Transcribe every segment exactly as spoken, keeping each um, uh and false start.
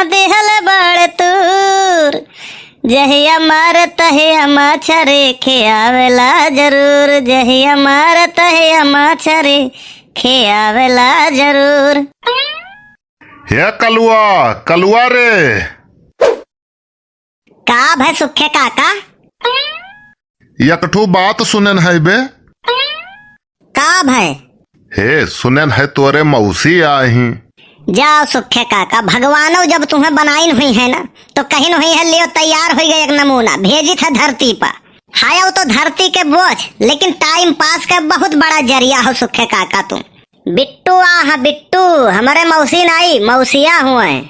देहल बाड़े तूर, जहिया मारत है मछरी खियावेला जरूर, जहिया मारत है मछरी खियावेला जरूर। हे कलुआ, कलुआ रे। का भय सुखे काका? एक ठो बात सुनेन है बे। का भय? हे, सुनेन है तोरे मौसी आही। जाओ सुखे काका, भगवानो जब तुम्हें बनाइन हुई है ना, तो कहिन हुई है, लियो तैयार हुई गए एक नमूना, भेजित है धरती पर। हायो तो धरती के बोझ, लेकिन time pass के बहुत बड़ा जरिया हो सुखे काका तुम। बिट्टू आहा बिट्टू, हमरे मौसी नाई, मौसिया हुए।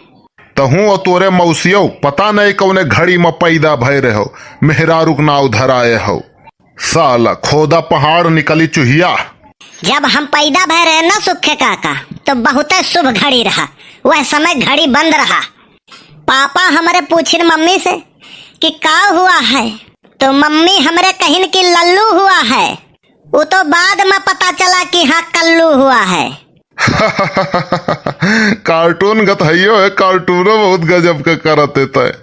तहूँ और तोरे मौसियो पता नहीं कौने घड़ी में पैदा भय रहो, मेहरारू के नाव धराए हो। साला खोदा पहाड़ निकली चुहिया। जब हम पैदा भय रहे ना सुखे काका, तो बहुते शुभ घड़ी रहा, वह समय घड़ी बंद रहा। पापा हमरे पूछिन मम्मी से कि का हुआ है, तो मम्मी हमरे कहिन कि लल्लू हुआ है। वो तो बाद में पता चला कि हाँ, कल्लू हुआ है। Cartoon गत हइयो है, cartoon बहुत गजब के करत है तय।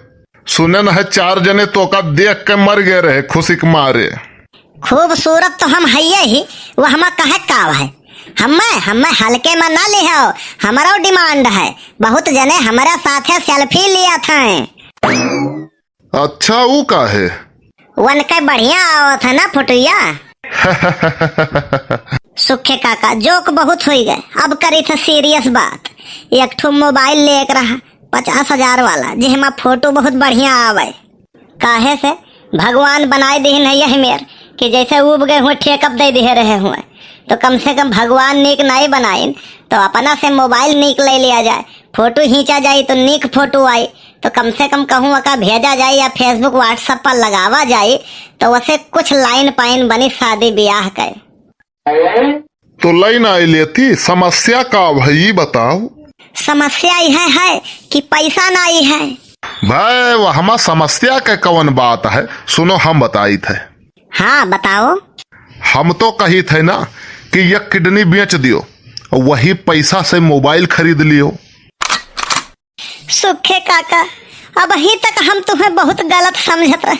सुनेन है चार जने तोका देख के मर गए रहे खुशी के मारे। खूबसूरत तो हम हइये ही, वो हमा कहे का है? हमें, हमें हल्के में ना लिहो, हमरो demand है। बहुत जने हमरा साथे selfie लिया थे। अच्छा, ऊ का है? वनके बढ़िया आवत है ना फोटुया। सुखे काका, joke बहुत होई गए, अब करी थे serious बात। एक ठो mobile लेके रहा, पचास हजार वाला, जेहमा फोटो बहुत बढ़िया आवे। काहे से भगवान बनाए दिहिन है यही मेर कि जैसे उब गए हुए ठेकप दे दिहे रहे हुए, तो कम से कम भगवान नीक नाई बनाइन, तो अपना से mobile नीक ले लिया जाए, फोटो खींचा जाई तो नीक फोटो आई, तो कम से कम कहूँ ओका भेजा जाई या Facebook WhatsApp पर लगावा जाई, तो वसे कुछ लाइन पाइन बनी शादी ब्याह के। तो लाइन आई लेती, समस्या का भई बताओ? समस्या यह है कि पैसा नाई है। भाई, वहमा समस्या के कवन बात है? सुनो, हम बताई थे। हाँ, बताओ। हम तो कही थे ना कि यह kidney बेच दियो, वही पैसा से mobile खरीद लियो। सुखे काका, अबहीं तक हम तुम्हें बहुत गलत समझत रहे,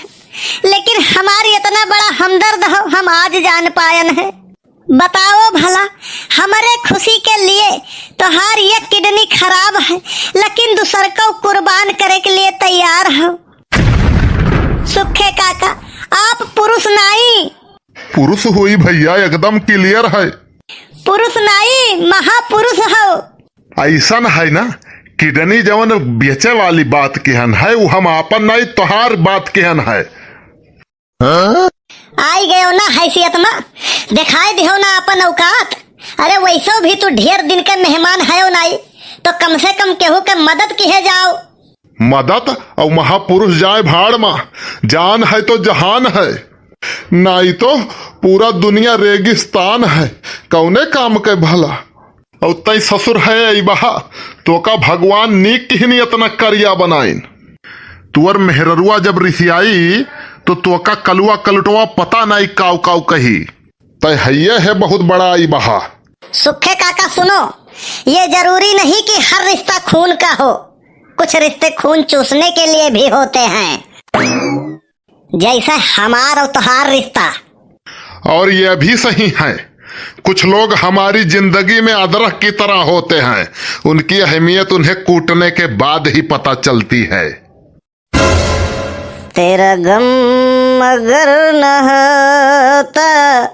लेकिन हमार इतना बड़ा हमदर्द हो, हम आज जान पायन है। बताओ भला, हमरे खुशी के लिए तोहार एक kidney खराब है, लेकिन दूसर को कुर्बान करे के लिए तैयार हो। सुखे काका, आप पुरुष नाई। पुरुष होई भैया, एकदम clear है। पुरुष नाई, महापुरुष हो। ऐसन है ना, kidney जवन बेचे वाली बात किहन है, वो हम आपन नाई, तोहार बात किहन है। आई गयो ना हैसियत में, दिखाई दिहो ना अपन औकात। अरे वैसो भी तू ढेर दिन के मेहमान हयो नाई, तो कम से कम केहू के मदद किहे जाओ। मदद और महापुरुष जाए भाड़ मा, जान है तो जहान है, नाई तो पूरा दुनिया रेगिस्तान है, कौने काम के भला। और तई ससुर है अइबहा, तोका भगवान नीक किहनी इतना करिया बनाइन। तुअर मेहररुआ जब रिसियाई, तो तोका कलुआ कलुटवा पता नाई काव काव कही। तय हइये है बहुत बड़ा अइबहा। सुखे काका सुनो, ये जरूरी नहीं कि हर रिश्ता खून का हो, कुछ रिश्ते खून चूसने के लिए भी होते हैं। जैसे हमार और तोहार रिश्ता। और यह भी सही है, कुछ लोग हमारी जिंदगी में अदरक की तरह होते हैं, उनकी अहमियत उन्हें कूटने के बाद ही पता चलती है। तेरा गम अगर न होता,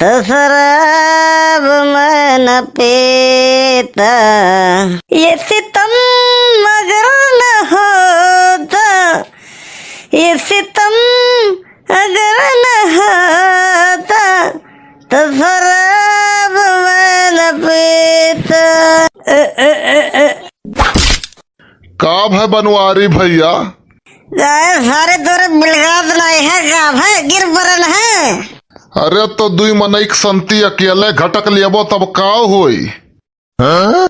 तो शराब मैं न पीता। ये सितम अगर न होता, ये सितम अगर न होता, तो शराब मैं न पीता। अ, अ, अ, अ। का भय बनवारी भैया? अरे सारे तोरे बिलगात नाई है, का भय गिर परन है? अरे तो दुई मनई के संती अकेले घटक लेबो तब का होई? हाँ?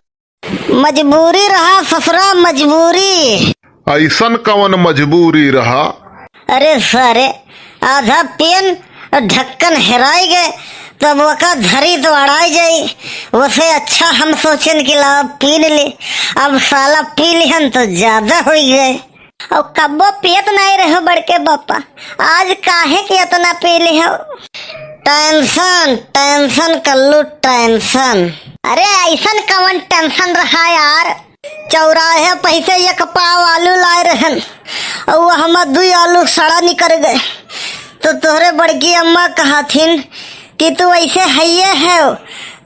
मजबूरी रहा ससुरा, मजबूरी। ऐसन कवन मजबूरी रहा? अरे सारे, आधा पेन ढक्कन हेराई गए, तब ओका धरी तो अड़ाई जाई। वसे अच्छा हम सोचेन कि लावा पी ले। अब साला पी लिहन तो ज्यादा होइ गए। अउ कब्बो पियत नाहीं रहो बड़के बापा, आज काहे के इतना पी लिहो? Tension, tension कल्लू, tension। अरे अइसन कवन tension रहा यार? चौराहे पइसे एक पाव आलू लाए रहन, अउ वहमा दुइ आलू सड़ा निकर गए। तो तोहरे बड़की अम्मा कहथिन कि तू अइसे हइये है,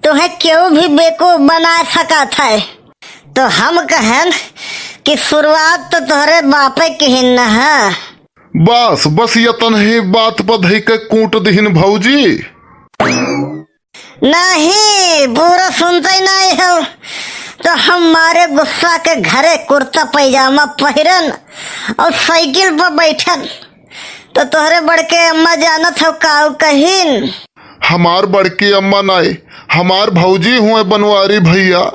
तोहे केहू भी बेवकूफ बना सकत है। तो हम कहन कि शुरुआत तो तोहरे बापे किहिन न है। बस, बस यतनही बात पर धइके कूट दिहिन भौजी। नहीं, पूरा सुनते ही नहीं हो। तो हम मारे गुस्सा के घरे कुर्ता पैजामा पहिरन अउ साइकिल पर बैठन। तो तोहरे बड़के अम्मा जानत हो काऊ कहिन? हमार बड़की अम्मा नाई, हमार भौजी हुए बनवारी भइया।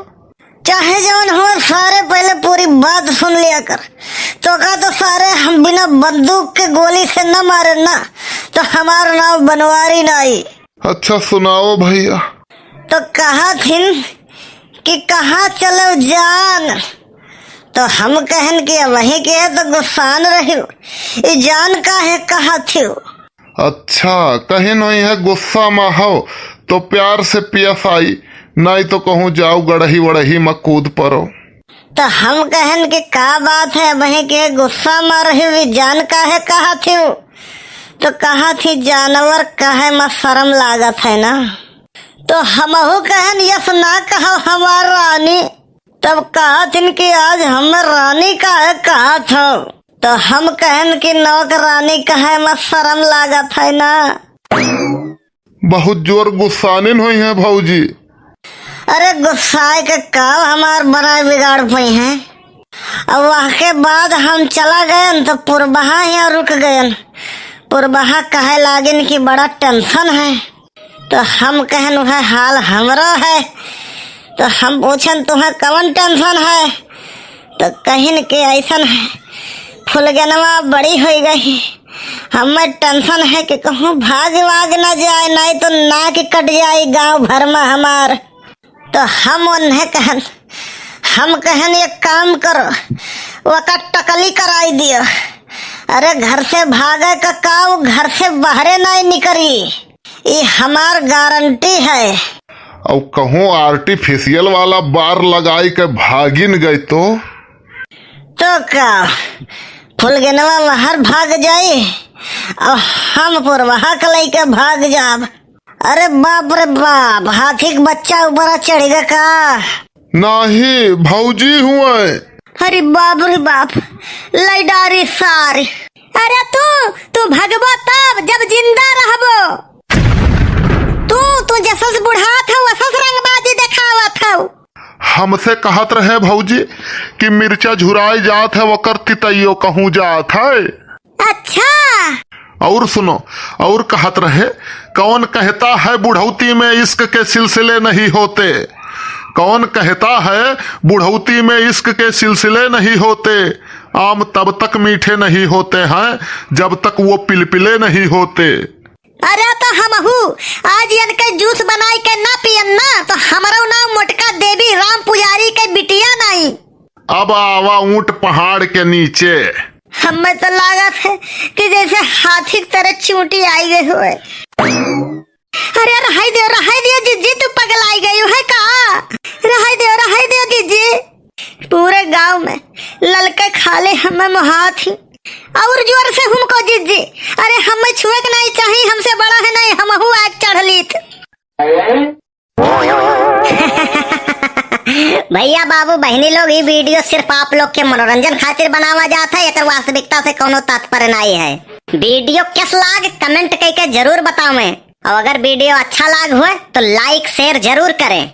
चाहे जवन हुए सारे, पहिले पूरी बात सुन लिया कर। तोका तो सारे हम बिना बंदूक के गोली से न मारे ना, तो हमार नाव बनवारी नाई। अच्छा सुनाओ भइया। तो कहथिन कि कहाँ चलो जान? तो हम कहन कि वहीं के है तो गुस्सान रहियो, ई जान काहे कहथियो? अच्छा, कहिन होइहैं गुस्सा मा हौ, तो प्यार से पियस आई, नाहीं तो कहूँ जाओ गड़ही वड़ही मा कूद परो। तो हम कहन कि का बात है, वहीं के गुस्सा मा रहियो, ई जान काहे कहथियो? तो कहथी जानवर कहे मा शरम लागत है ना। तो हमहू कहन यस ना कहो हमार रानी। तब कहथिन कि आज हम रानी काहे कहत हो? तो हम कहन कि नौकरानी कहे मा शरम लागत है ना। बहुत जोर गुस्सानिन होइहैं भौजी। अरे गुस्साए के का हमार बनाए बिगाड़ पइहैं। अब वह के बाद हम चला गयन तो पुरबहा हियाँ रुक गयन। पुरबहा कहे लागिन कि बड़ा tension है। तो हम कहन, "उहै हाल हमरो है।" तो हम पूछन, "तुहैं कवन tension है?" तो कहिन कि अइसन है, फुलगनवा बड़ी होइ गई, हमें tension है कि कहूँ भाग वाग न जाए, नाहीं तो नाक कट जाए गाँव भर मा हमार। तो हम उन्हें कहन, हम कहन, "एक काम करो, ओका टकली कराई दियो।" अरे घर से भागे का, का वो घर से बाहरे नाहीं निकरी, ई हमार गारंटी है। अउ कहूँ artificial वाला बार लगाई के भागिन गई तो? तो का फुलगनवा वहर भाग जाई अउ हम पुरबहा के लइके भाग जाब? अरे बाप रे बाप, हाथी के बच्चा ऊपरा चढ़िगा का? नाहीं, भौजी हुए। अरे बाप रे बाप, लई डारी सारी। अरे तू, तू भगबो तब जब जिंदा रहबो। तू, तू जसस बुढ़ात हौ, वसस रंगबाजी देखावत हौ। हमसे कहत रहे भौजी कि मिर्चा झुराई जात है, ओकर तितैयो कहूँ जात है। अच्छा। और सुनो, और कहत रहे, "कौन कहता है बुढ़ौती में इश्क के सिलसिले नहीं होते? कौन कहता है बुढ़ौती में इश्क के सिलसिले नहीं होते? आम तब तक मीठे नहीं होते हैं जब तक वो पिलपिले नहीं होते।" अरे तो हमहू आज इनके जूस बनाई के ना पियन ना, तो हमरो नाम मोटका देवी राम पुजारी के बिटिया नाई। अब आवा ऊंट पहाड़ के नीचे। हमें तो लागत है कि जैसे हाथी की तरह चूंटी आई गई होए। अरे रहाई दियो, रहाई दियो जिज्जी, तू पगलाई गई है का? रहाई दियो, रहाई दियो जिज्जी। पूरे गांव में ललके खाले हमें मोहात ही। और जोर से हुमको जिज्जी। अरे हमें छुए के नहीं चाहिए, हमसे बड़ा है नहीं, हमहू आग चढ़ लीत। भैया बाबू बहिनी लोग, ई video सिर्फ आप लोग के मनोरंजन खातिर बनावा जात है, एकर वास्तविकता से कौनो तात्पर्य नाई है। Video कस लाग comment कइके जरूर बतावें, और अगर video अच्छा लाग हुए तो like share जरूर करें।